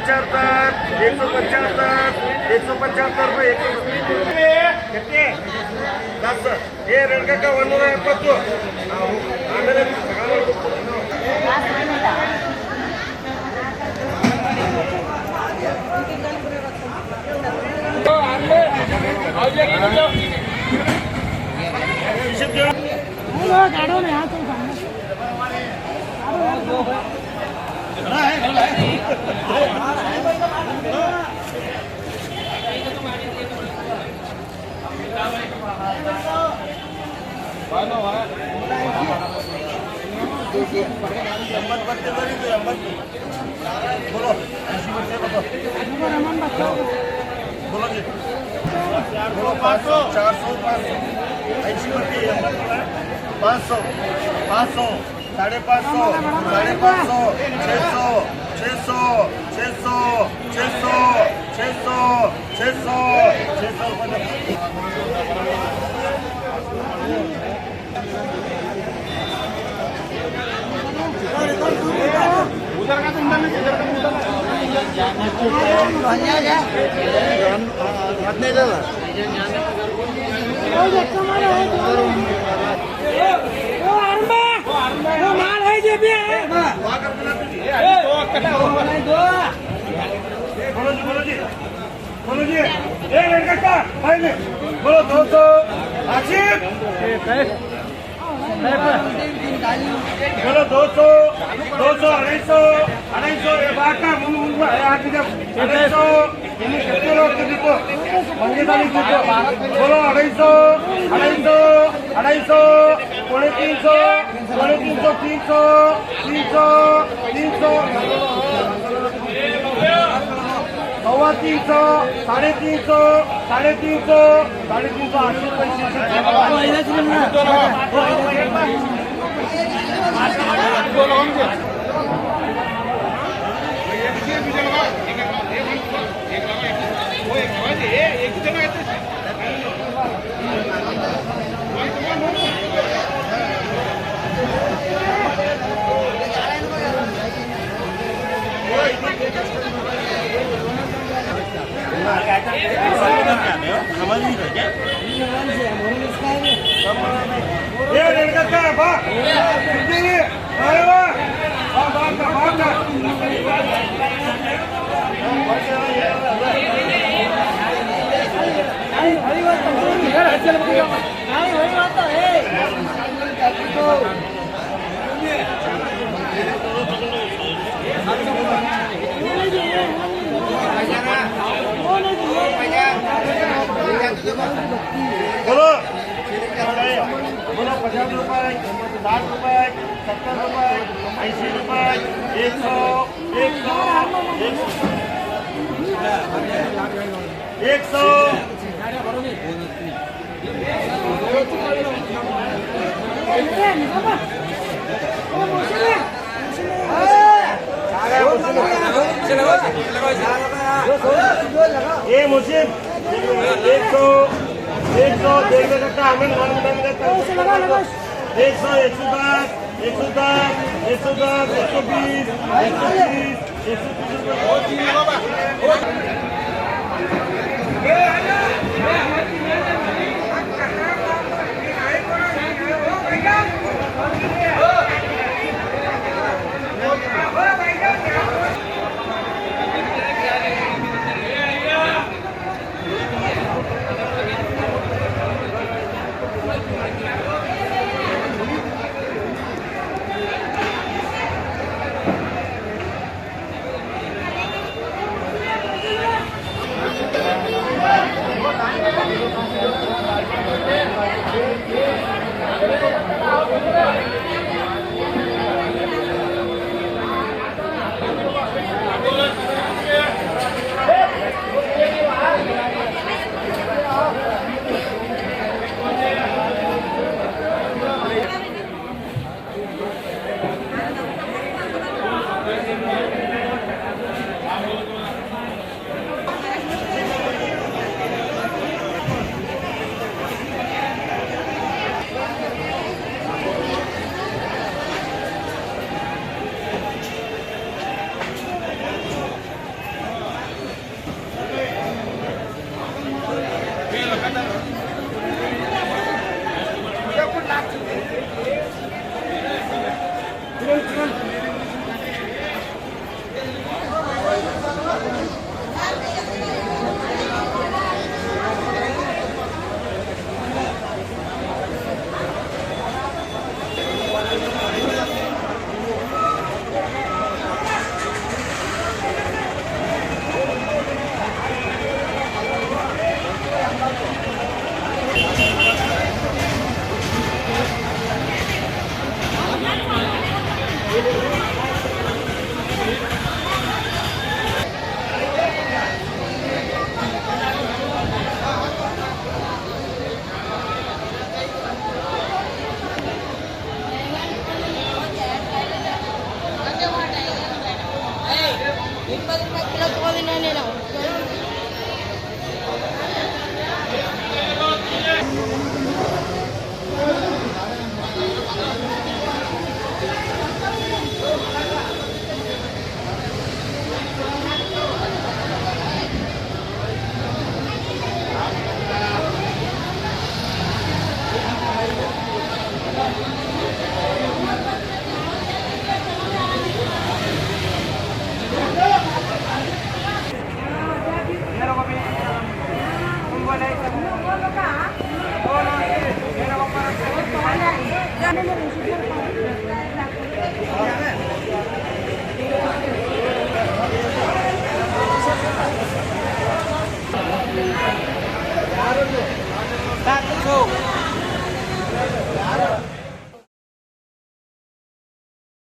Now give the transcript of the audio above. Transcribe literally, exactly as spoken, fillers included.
पचहत्तर, एक सौ पचहत्तर, एक सौ पचहत्तर रुपये, एक सौ पचहत्तर। कितने? दस। ये रेड का वन हो रहा है, पत्तो। बोलो, बोलो जी। बोलो, पाँच सौ, चार सौ, पाँच सौ। ऐसी होती है, पाँच सौ, पाँच सौ, साढ़े पाँच सौ, साढ़े पाँच सौ, छः सौ, छः सौ, छः सौ, छः सौ, छः सौ, छः सौ, छः सौ रुपये। वो माल है, ये भी है। बोलो जी, बोलो जी। बोलो जी, एक मिनट का, भाई ने, बोलो, दो सौ, आसिफ। बोलो, दो सौ, दो सौ, अढ़ाई सौ, अढ़ाई सौ, ये बात का, मुंह, मुंह में, ये आके जब, अढ़ाई सौ, इन्हें कितने लोग के दीपो? मंगे था नहीं दीपो। बोलो, अढ़ाई सौ, अढ़ाई सौ, अढ़ाई सौ, पौने तीन सौ, पौने तीन सौ, तीन सौ, तीन सौ, तीन सौ। सवा तीन सौ, साढ़े तीन सौ, साढ़े तीन सौ, साढ़े तीन सौ, आठ सौ पैसे। ये लड़का क्या है, बा? अरे वाह! वाह, वाह, वाह, वाह। बोलो, बोलो, पचास रुपए, साठ रुपए, सत्तर रुपए, अस्सी रुपए, एक सौ, एक सौ, एक सौ, एक सौ। ये मुझे एक सौ, एक सौ, डेढ़ सौ तक का हमें मान, मान, मान, एक सौ, एक सौ दस, एक सौ दस, एक सौ दस, एक सौ बीस, एक सौ बीस।